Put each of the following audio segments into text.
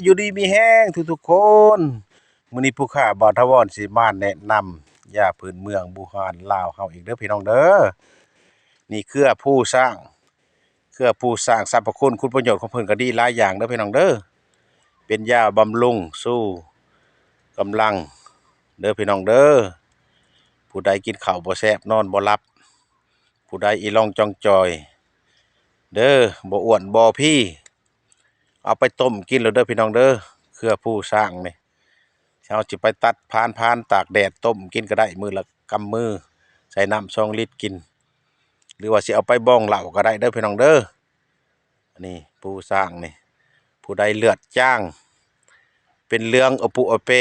ຢູ່ດີມີແຮງທຸກໆຄົນ. ມື້ນີ້ຜູ້ຂ້າບ່າວຖາວອນຊິມາແນະນຳຢາພື້ນເມືອງບູຮານລາວເຮົາອີກເດີພີ່ນ້ອງເດີ. ນີ້ເຄືອພູຊ້າງ, ເຄືອພູຊ້າງ ສັບພະຄຸນຄຸນປະໂຫຍດຂອງເພິ່ນກໍດີຫຼາຍຢ່າງເດີພີ່ນ້ອງເດີ. ເປັນຢາບຳລຸງຊູ່ກຳລັງເດີພີ່ນ້ອງເດີ. ຜູ້ໃດກິນເຂົ້າບໍ່ແຊບນອນບໍ່ຫຼັບ, ຜູ້ໃດອີ່ລ່ອງຈ່ອງຈ່ອຍເດີ ບໍ່ອ້ວນບໍ່ພີ ເອົາໄປຕົ້ມກິນໂລດເດີພີ່ນ້ອງເດີ. ເຄືອພູຊ້າງນີ້ ເຮົາຊິໄປຕັດພານໆ ຕາກແດດຕົ້ມກິນກໍໄດ້ ມື້ລະກຳມື ໃສ່ນ້ຳສອງລິດກິນ ຫຼືວ່າຊິເອົາໄປບອງເຫຼົ້າກໍໄດ້ເດີພີ່ນ້ອງເດີ. ອັນນີ້ພູຊ້າງນີ້ ຜູ້ໃດເລືອດຈາງ ເປັນເຫຼືອງອະປຸອະເປະ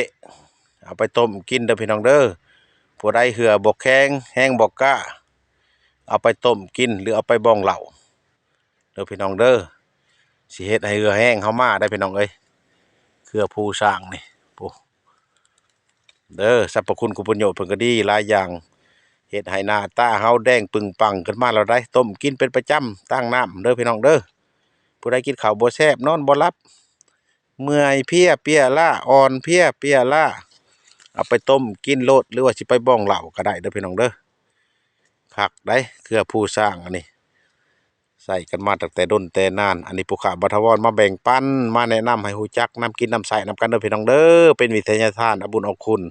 ເອົາໄປຕົ້ມກິນເດີພີ່ນ້ອງເດີ. ຜູ້ໃດເຫື່ອບໍ່ແຂງ ແຮງບໍ່ກ້າ ເອົາໄປຕົ້ມກິນ ຫຼືເອົາໄປບອງເຫຼົ້າເດີພີ່ນ້ອງເດີ. ຊິເຮັດໃຫ້ເຫື່ອແຮງເຮົາມາໄດ໋ພີ່ນ້ອງເອີຍ. ເຄືອພູຊ້າງນີ້ ໂອ້ ເດີ ສັບພະຄຸນຄຸນປະໂຫຍດເພິ່ນກໍດີຫຼາຍຢ່າງ ເຮັດໃຫ້ໜ້າຕາເຮົາແດງປຶງປັງຂຶ້ນມາແລ້ວໄດ໋. ຕົ້ມກິນເປັນປະຈຳ ຕັ້ງນ້ຳເດີພີ່ນ້ອງເດີ. ຜູ້ໃດກິນເຂົ້າບໍ່ແຊບ ນອນບໍ່ຫຼັບ ເມື່ອຍເພຍເປຍລ້າ ອ່ອນເພຍເປຍລ້າ ເອົາໄປຕົ້ມກິນໂລດ ຫຼືວ່າຊິໄປບອງເຫຼົ້າກໍໄດ້ເດີພີ່ນ້ອງເດີ. ຄັກໄດ໋ ເຄືອພູຊ້າງອັນນີ້ ໃຊ້ກັນມາຕັ້ງແຕ່ດົນແຕ່ນານ. ອັນນີ້ຜູ້ຂ້າບ່າວຖາວອນມາແບ່ງປັນ ມາແນະນຳໃຫ້ຮູ້ຈັກນຳກິນນຳໃຊ້ນຳກັນເດີພີ່ນ້ອງເດີ. ເປັນວິທະຍາທານ ເອົາບຸນເອົາຄຸນ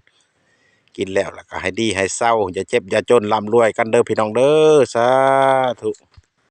ກິນແລ້ວລະກະໃຫ້ດີໃຫ້ເຊົາ ຢ່າເຈັບຢ່າຈົນ ລ່ຳລວຍກັນເດີພີ່ນ້ອງເດີ. ສາທຸ.